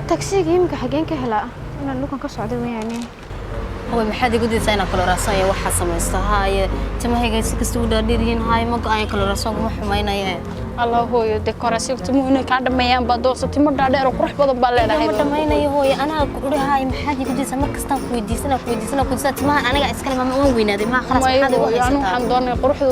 Tagsiga iminka xageen ka helaa? Inaan dhulkan ka socda weeyaane. Hooy, maxaad igu daysaa inaan kaloraasanya waxaa samaysto? Haaye, timahayga si kasta u dhaadheer yihiin. Haaye, ma go-aan kaloraasonka ma xumaynaye. Allah hooyo, dekoraasyo timuhu inay kaa dhameeyaan baa doorsa. Timo dhaadheer oo qurux badan baa leedahay. Ma dhamaynayo hooyo, anaa ku uri. Haaye, maxaad igu daysaa? Mar kastaan ku weydiisana, ku weydiisana, ku weydiisana. Timahan aniga iskale, maama, waan weynaaday maa, khalaas. Maya. Maxaad igu Hooyo, anu haysataa? Waxaan doonay quruxdu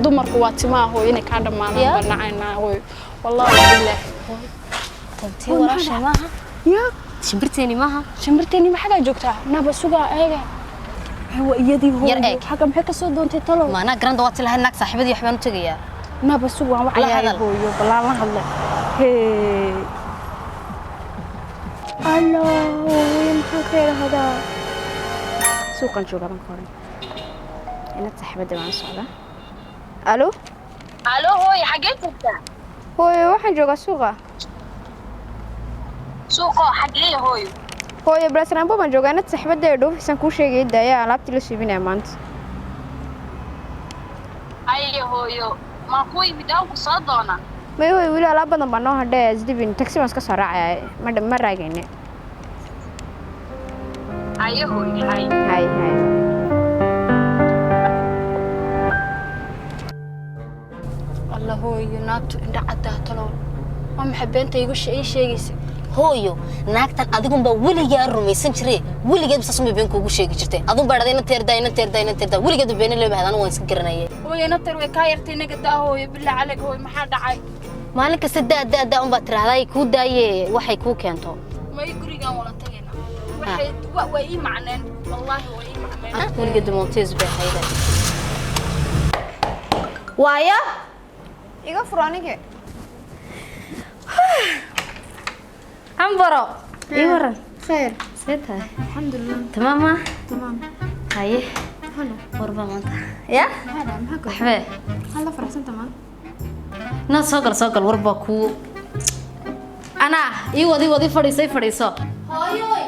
dumarku waa timaha hooyo, inay kaa dhamaadaan. Ya? Baan nacaynaa hooyo, wallahi bilaahi. Tii walaashay maaha? Ya. Shimbirteeni maaha? Shimbirteeni ma xagaa joogtaa? Naba sugaa, eega, waa iyadii hooyo. Yar eeg. Xagga maxay kasoo doontay talow? Maanaa garanda waa tilahay naag saaxiibadii, waxbaan u tegayaa. Naba sug, waan La wacayaa. hadal. Hooyo, balaan la hadlo. Hee, Allo hooyo, maxaan ka idhaahdaa? Suuqan joogaa baan ka horan, inad saaxiibada baan socdaa. Alo. Alo hooyo, xaggee joogtaa? Hooyo, waxaan joogaa suuqa. Suuqoo xaggee hooyo? Hooyo, Blasrambo baan joogaa. Inad saaxiibada ee dhoofisaan kuu sheegay daaya alaabtii la suubinaya maanta. Aye hooyo, maa ku yimid aan ku soo doona? May hooyo, weli alaab badan baa noo hadhe. Isdibin, taxi baan iska soo raacaya, ma raagayne. Aye hooyo, hay. Hay hay. Allah hooyo, naagtu indha caddaa talow, waa maxay beenta igu ii sheegaysa? Hooyo, naagtan adigunbaa weligaa rumaysan jire. Weligeed saas unbay been kuugu sheegi jirtay. Adun baa dhahday ina teerdaa, ina teerdaa, ina teerdaa. Weligeed beena leebahay, anigu waan iska garanayay. Hooyo, natar way kaa yartay, inaga daa hooyo, bilaa caleg hooyo, maxaa dhacay? Maalin kasta daa daa daa unbaa tiraahdaa, kuu daaye waxay kuu keento. May, gurigaan wala tagaynaa. Waxay waa ii macneen, wallaahi waa ii macneen. Weligeed montes bay hayda waaya. Iga furo anige. Cambaro, ii waran. Khayr. See tahay? Alxamdulilah. Tamaama? Tamaam. Haye. Halo. Warba maanta ya. Maxaa dhacay? Maxaa waxbee. Maxaad la faraxsanta maanta? Na soo gal, soo gal, warbaa kuu anaa ii wadi wadi. Fadhiiso, ii fadhiiso hooyoy.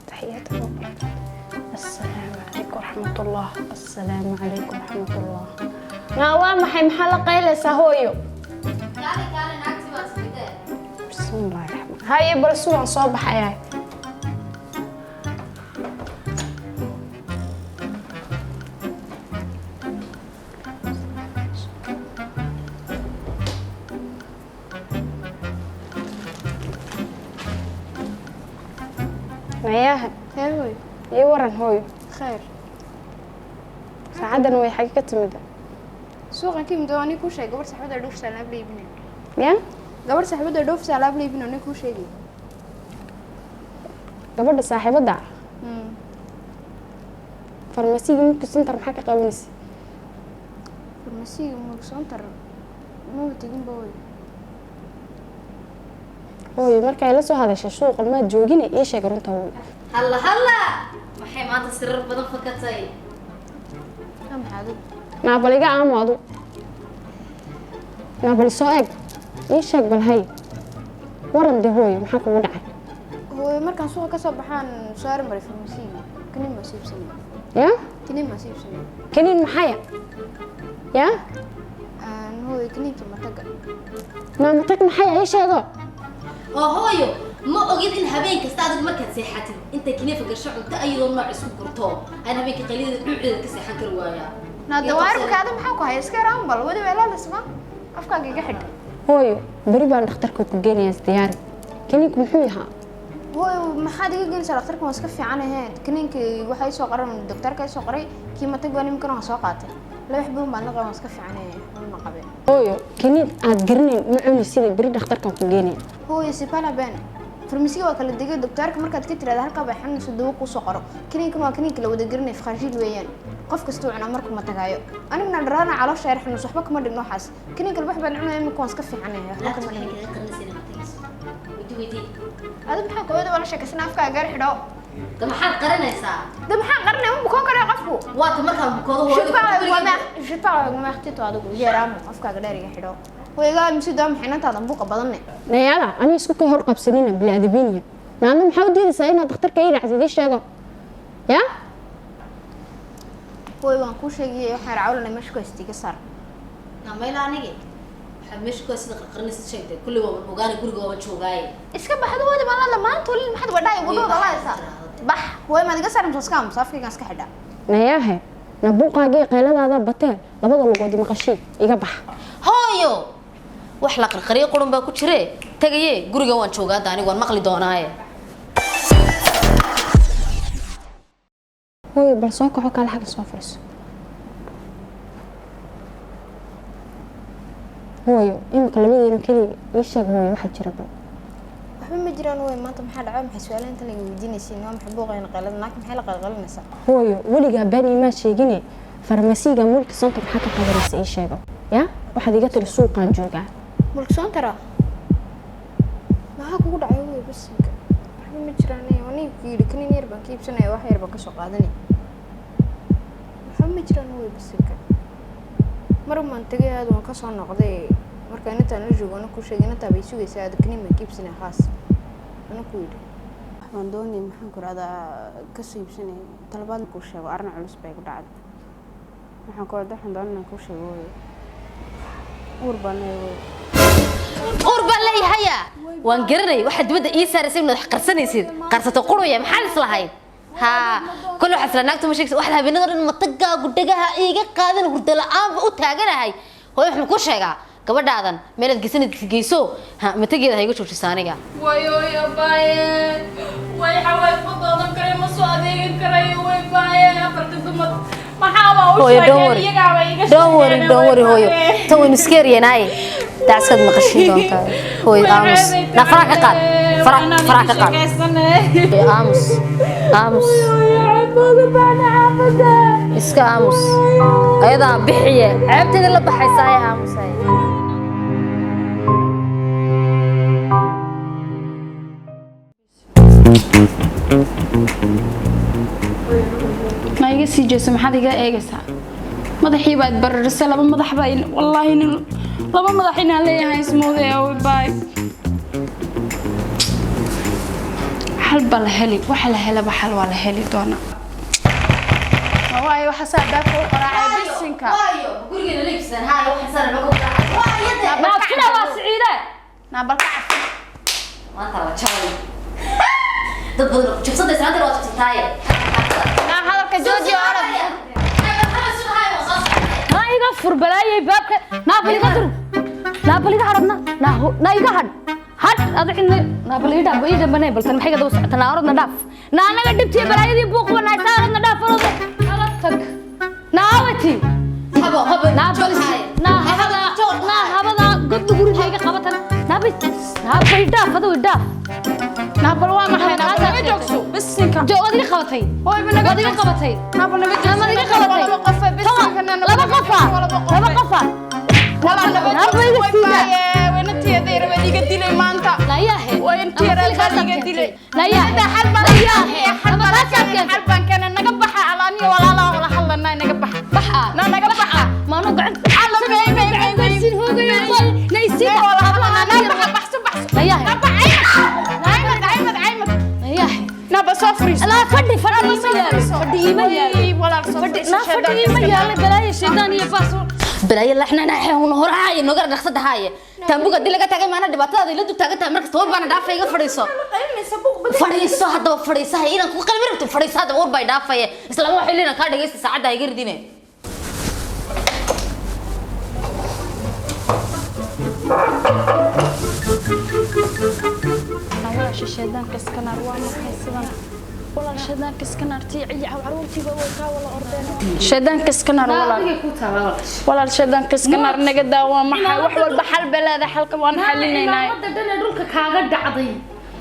تحياتي. السلام عليكم ورحمة الله، السلام عليكم ورحمة الله. ما waa maxay? Maxaa la qaylaysaa hooyo? Kaale, kaale, naagti baa timidee. بسم الله الرحمن haye, bal sugan, soo baxayaa. Nayaha. Hee hooyo. Ii waran hooyo. Khayr. Saacaddan way xagee ka timid? Suuqan ka yimid oo aniga kuu sheegay gabar saaxiibada dhoofisa alaab la iibinayo. Ya? Gabar saaxiibada dhoofisa alaab la iibinayo aniga kuu sheegay. Gabadha saaxiibadda farmasiga Mulki Center maxaa ka qabanaysa? Farmasiga Mulk Center maba teginba hooyo. Hooyo, markay la soo hadashay suuqa maad joogine, ii sheeg runta hooyo. Halla halla, maxay maanta sirar badan fakatay? Waa maxay adigu? Naa bal iga aamo adu. Naa bal soo eg, ii sheeg bal. Hay, waran de hooyo, maxaa kugu dhacay? Hooyo, markaan suuqa ka soo baxaan soo maray farmasiga, kaniin baan soo iibsanay. Ya? Kaniin baan soo iibsanay. Kaniin maxaya ya? Aan hooyo, kaniinka mataga. Naa matag maxaya, ii sheego. Oo hooyo, ma ogid in habeen kasta adigu markaad seexatid intay kiniifa gasho cunto ayadoo nooc isku gurto aan habeenka qaylideeda dhuuceeda ka seexan kari waayaa? Naa dawaarka ada maxaa ku haya? Iska yaraan bal wadi weelaalasma, afkaaga iga xidh. Hooyo, beri baan dhakhtarkood ku geenayaa, isdiyaari. Kaniinku muxuu yahaa? Hooyo, maxaad iga geynaysaa dhakhtarka? Waan iska fiican ahayn. Kaniinka waxaa ii soo qoran doktorka ii soo qoray kii matag baan iminkana waan soo qaatay. Laba xabo baan la qabay, waan iska fiican ahayn, ma qabin. Hooyo, kaniin aad garanayn ma cuni sida, beri dhakhtarkan ku geenaya. Hooyo, sipala ben, farmasiga waa kala degay. Doktorka markaad ka tiraada halkaa bay xanuunsa, dawo kuu soo qoro. Kaniinkan waa kaniinka la wada garanay, Flagyl weeyaan. Qof kasta uu cunaa markuu matagaayo. Aniguna dharaana caloosha yar xanuunsa, waxba kama dhigno waxaas. Kaniinka laba xabaan cunaya iminka, waan iska fiicanahay, waxba kama dhigno. Adi maxaa kooyada waa la sheekaysana? Afkaaga gaar xidho. Da maxaad qaranaysaa? De maxaan qaranay? Ma bukoon karaa qofku? Waata markaa bukoodo hooyada. Shifaaga adigu yeeraamo, afkaaga dheer iga xidho. Waygaa mise daa maxinantaadan buuqa badanne. Nayaada, aniga isku ka hor qabsanina bilaadabiiniya. Naadna maxaa u diidaysaa inaad dhakhtarka ii raacsid? Ii sheego ya. Hooy, waan kuu sheegayay, waxaan cawlanay meesha ku haystay iga saar. Namayla, anigi waxaad meesha ku sida qarqarinaysa sheegtay, kulli waa ogaanay, guriga waa joogaaye. Iska baxdo hooyada baan la maanta wali, maxaad wadhaay ugu dhawda? Bax hooy, maad iga saar mise iska aamusa? Afkaygaan iska xidhaa. Nayaahe, na buuqaagii qayladaada batee, labada lugood maqashii, iga bax. Hooyo, wax la qarqariyo qurun baa ku jire, tagaye, guriga waan joogaa hadda, anigu waan maqli doonaaye. Hooyo, bal soo kaxo, kaale xagga soo fadhiiso. Hooyo, imika labadeena keliya ii sheeg hooyo, waxaa jira bal. Waxba ma jiraan hooy, maanta maxaa dhacay? Maxay su'aalaha inta laga weydiinaysiin? Waa maxay buuqayna, qaylada naagta maxay la qalqalinaysaa? Hooyo, weligaa been imaa sheegine, farmasiga Mulki Center maxaa ka qabanaysa ii sheego ya? Waxaad iga tiri suuqaan joogaa. Mulki Center maxaa kugu dhacay hooy? Basinka, waxba ma jiraan. Aniga ku yidhi kanin yar baan ka iibsanaya, wax yar baan kasoo qaadanay, waxba ma jiraan hooy. Basinka, mar baan tagay, aad waan kasoo noqday. Marka inantaan la joogo ana ku sheegay, inantaa bay sugaysaa, aad kanin baan ka iibsanaya khaas ana ku yidhi. Waxbaan doonaya, maxaan ku rahdaa, kasoo iibsanaya. Talabaad kuu sheego, arrin culus bay ku dhacday. Waxaan ku waxaan doonaya inaan kuu sheego hooyo, uur baan leeyahay hooyo. Uur baan leeyahaya, waan garanay. Waxaad dibadda ii saaraysay inaad wax qarsanaysid, qarsato quraya, maxaa is lahayd? Haa, kol waxaad isla naagta ma sheegaysa. Waxaad habeenada dhan matagaa gudhagaha iiga qaadan, hurdo la'aanba u taaganahay. Hooyo, waxaan kuu sheegaa, gabadhaadan meelaad geysanad geyso, ha matageeda ha iga joojisa aniga. Wayoyo baaye, way xawaad ma doodan karay, ma soo adeegan karayo. Way baaye, afarta dumar maxaaba u Hooyo, don't sheegeen worry. Iyagaaba iga Don't worry. sheegeen. Don't worry hooyo, Way tan waynu iska eryanaaye, dacskaad maqashin doontaa. Hooyo, aamus na, faraha ka qaad, faraha ka qaad. Hooyo, aamus, aamus, iska aamus, ayadaa bixiye ceebteeda la baxaysaa ee aamusay. Ma iga sii jeeso, maxaad iga eegaysaa? Madaxii baad bararisay, laba madax baa wallaahi nin laba madax inaan leeyahay ismoodaya. Way baay, xal baa la heli, waxa la helaba xal waa la heli doonaa. Waayo, waxa saa baabka u qaraacay bisinka. Waayo, gurigeena leebsan haaya, waxa sana lagu qaraacay. Naabtida waa Siciide. Naa balka cafi. Maanta la jabay dad badan oo jabsada saanta waa jabsataaye. Naa hadalka jooji, orod. Naa iga fur balaayay baabka, naa bal iga dur, naa bal iga hadhna, naa naa iga hadh hadh adu cidna, naa bal ii dhaaf, ii dhambanay. Baltan maxay ga daba socota? Naa orodna dhaaf, naa anaga dhibtiyo balaayadii buuqba naa isaa, orodna dhaaf, orod nala tag, naa awati. Habo habo. Naa bal naa habada, naa habada godda guriga iga qabatan, naa bal, naa bal dhaaf, adu ii dhaaf. Naa bal waa maxay? Naa bal naga joogso bisinka. Jo, waad iga qabatay. Hooy, ba naga Waad iga qabatay. Naa bal naga joogso. Naa maad iga qabatay. Laba qof ee bisinka naa. Laba qofa, laba qofa. Walaa naga Naa bal iga joogso, way siiga. baaye, waynanteeda yar iga dilay maanta. Nayaahe. Way intii baa iga dilay. Nayaahe. Xal baan Nayaahe. xal baan Ama taasaad keentay. xal baan keenay, naga baxa alaaniyo walaalaha wala hadlanaa, naga baxa. Baxa. Naa naga baxa. Maanu gacan. Alla, may may may may. Gaarsiin hoogayo qol. Naysiga. May wala hadlanaa, naa baxa, baxso baxso. Nayaahe. Naa baxa, caymad caymad caymad. Nayaahe. Naa ba soo fariiso. Laa fadhi, fadhi Naa ba ima soo yaalo. fariiso. Fadhi ima yaalo. Way, walaal soo Fadhi, fariiso, naa fadhi shaydaanka ima iska yaalo, balaayo shaydaan iyo baas. Balaayo laxnana hun hor haaye, noga dhaqsada haaye, taambuga dii laga tagay maana dhibaatadaada ila dul taagan tahay markasta. War baana dhaafay, iga fadhiiso, fadhiiso haddaba, fadhiisaha inaan ku qalbi rabto, fadhiiso haddaba. War bay dhaafaye, islaama waxay leeyihiin kaa dhagaysta, saacadda iga ridine. Walaasha shaydaanka iska naar, waa maxay sidan? Walaal, shaydaanka iska naar, tii ciyi caruurtiiba way kaa wala ordeen. Shaydaanka iska naar walaal. Adiga ku taala. Walaal, shaydaanka iska naar, naga daa. Waa maxay? Wax walba xal balaada, xalka waan xalinaynaa. Cimaamada dhan ee dhulka kaaga dhacday,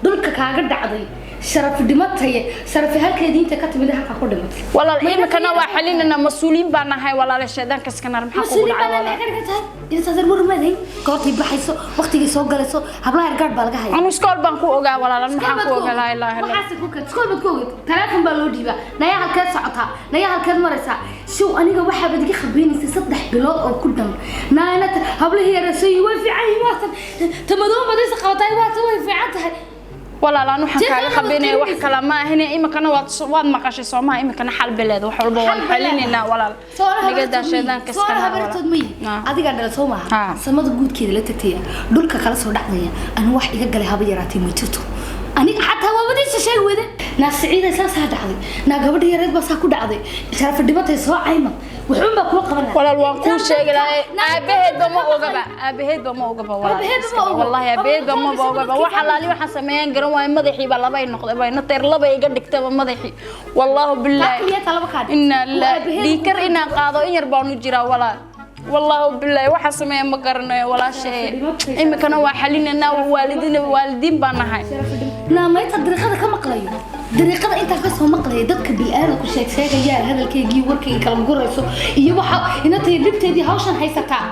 dhulka kaaga dhacday, sharaf dhimataye, sharafi halkeedii inta ka timid halkaa ku dhimatay. Walaal, imikana waa xalinaynaa, mas-uuliyiin baan nahay. Walaal, shaydaanka iska naar, maxaa kugu mas-uuliyiin dhacay baa walaal? maxay ka dhigan tahay intaas war maday goortay baxayso, waqtigay soo galayso, hablaha ergaadh baa laga haya. Anu iskool baan ku ogaa walaal, maxaan ku ogaa? Laa ilaaha illa. Waxaase ku keen iskool baad ku ogeed, teleefon baa loo dhiibaa. Nayaa halkeed socotaa? Nayaa halkeed maraysaa? Show aniga waxaabaad iga khabeynaysa 3 bilood oo ku dhan. Naanata hablihii yarasay way fiican yihiin, waatan tamadoo madaysa qabataay, waatan way fiican tahay. Walaalaan waxaan kaaga qabinaya wax kale ma ahine, imikana waad maqashay soomaha, imikana xal beleed wax walba waan xalinaynaa walaal. Naga daa shaydaanka iska soona naar. Habartood ma yihi adigaa dhala soo maaha? Ha. Samada guudkeeda la tagtaya, dhulka kala soo dhacdaya, ani wax iga galay haba yaraatay ma jirto. Ani xataa waabadiisa sheegi weyde naa siciiday saasaa dhacday, naa gabadha yareed baa saa ku dhacday, sharafa dhibatay soo cayma, wuxuun baa kula qaban lahaa. Walaal waan kuu sheegi lahay, aabaheedba ma ogaba, aabaheedba ma ogaba walaal. Aabaheedba ma oga. Wallaahi aabaheedba ma ogaba. Wax alaali waxaan sameeyaan garan waayo, madaxiiba labay noqday, bay nateer laba iga dhigtaba madaxii, wallaahu billaahi. Kaliya talaba kaa dhigtay. Inna lillahi. Aabaheed dhiikar inaan qaado in yar baan u jiraa walaal, wallaahu billaahi waxaan sameeya ma garanayo walaashay. Imikana waa xalinaynaa, waalidiin waalidiin baan nahay. Naa maynta dariiqada ka maqlayo, dariiqada intaan kasoo maqlayo dadka bil'aadanku sheeg sheegayaan hadalkaygii warkayga kala gurayso iyo waxa inantay dhibteedii hawshan haysataa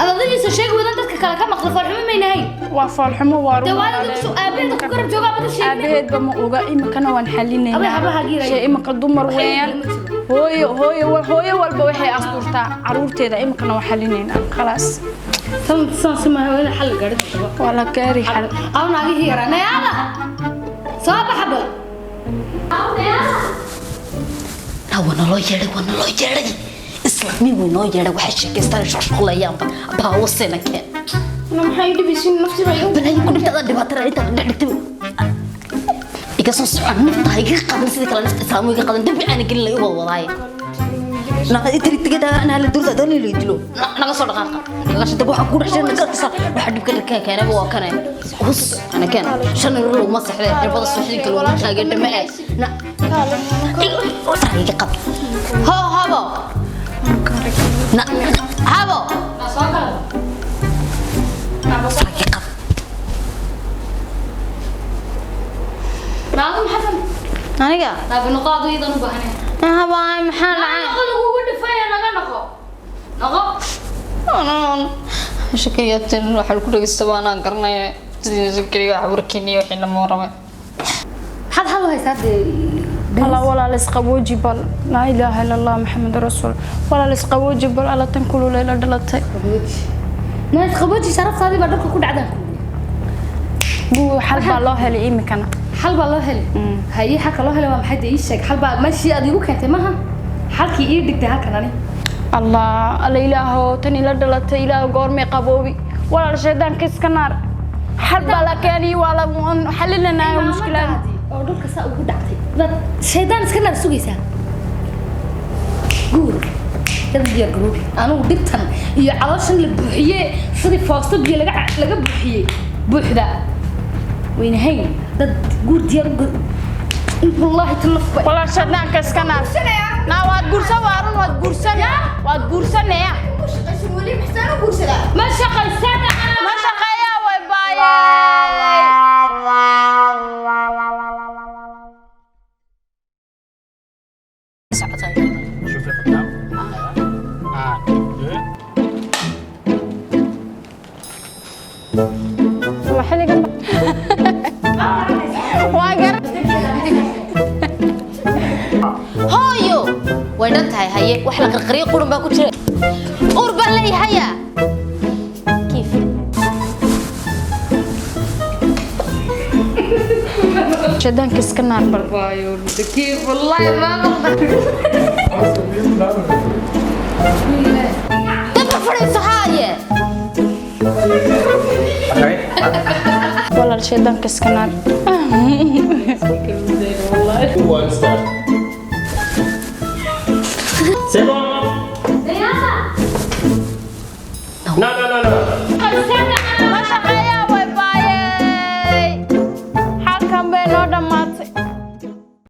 ad adigiisa sheegi wadan dadka kale ka maqla, foolxumo maynahayn? Waa foolxumo, waa run. Dee waalidku aabaheeda ku garab joogaa bada sheegin. Aabaheedba ma oga, imikana waan Abay xalinaynaa. hablaha giiraya. Shay imika dumar weeyaan, hooyo hooyo hooyo walba waxay asturtaa caruurteeda, imikana waan xalinaynaa khalaas. Tan saan si maaha, waa in xal la gaadho. Waa la gaari xal. Aw naagihii yaraa nayaada soo baxa bal. Waa naloo yeedhay, waa naloo yeedhay, islaami way noo yeedhay, waxay sheekaystaan shuqshuqlayaanba baawasena keen. Ana maxay i dhibaysin nafti baa igu Balaayo ku dhibta, adaa dhibaatada intaad dhex dhigtay iga soo socon, nafta ha iga qadan, sidii kale nafta islaamu iga qadan, dambi aana gelin laga wada wadaaye naa la durta adoo la dilo, naga soo dhaqaaqa naga shita waxa ku dhashay naga kasa waxa dhibka ka keenaba waa kane hus ana keen shan euro laguma saxday cirbada suuxdin kale ugu taagan dhame na iga qab ho habo na habo iga qab. Naadu maxasan? Aniga? Naabi noqo adu iyadan u baahnayn. Habaa maxaa dhacay? Noqo lagugu dhifaya, naga noqo noqo. Shakariyaatan waxaa ku dhageysta baanaan garanaya sidii shakariga wax warkiniyo wixii lama warramay. Maxaad hal u haysaa dee? Allah walaal isqabooji bal, laa ilaaha illa allah maxamed rasuul, walaal isqabooji bal, alla tan kululey la dhalatay. Naa isqabooji, sharaftaadii baa dhulka ku dhacdaan. Buu xal baa loo helay imikana. Xal baa loo helay? Haye, xalka loo helay waa maxay dee? Ii sheeg xal baa meeshii aad iigu keentay maha xalkii ii dhigtay halkan ani. Allah alla ilaaho tan ila dhalatay, ilaaho goormay qaboobi walaal, shaydaanka iska naar, xal baa la keenay, waa la xalinanaayo mushkilada. Maamadaadii oo dhulka saa ugu dhacday baad shaydaan iska naar sugaysaa. Guur dad diyaar garoobi, anugu dhibtan iyo calooshan la buuxiyey sidii foosto biyo laga laga buuxiyey buuxda weynahayn, dad guur diyaar u wallaahi tan naf ba. Walaal shaydaanka iska naar, naa waad guursan, waa run, waad guursan, waad guursanaya. Ma shaqaysana. Ma shaqeeyaa way baayay. Socotay. Je fais comme ça. Un, deux. Waa xilligan waa garan. Hooyo way dhan tahay, haye wax la qarqariyo qurun baa ku jira, uur baan leeyahaya kiif. Shaydaanka iska naar bal. Dabka fadhiiso haaye. Walaal shaydaanka iska naar. One, start. C'est bon. Non, non, non, non.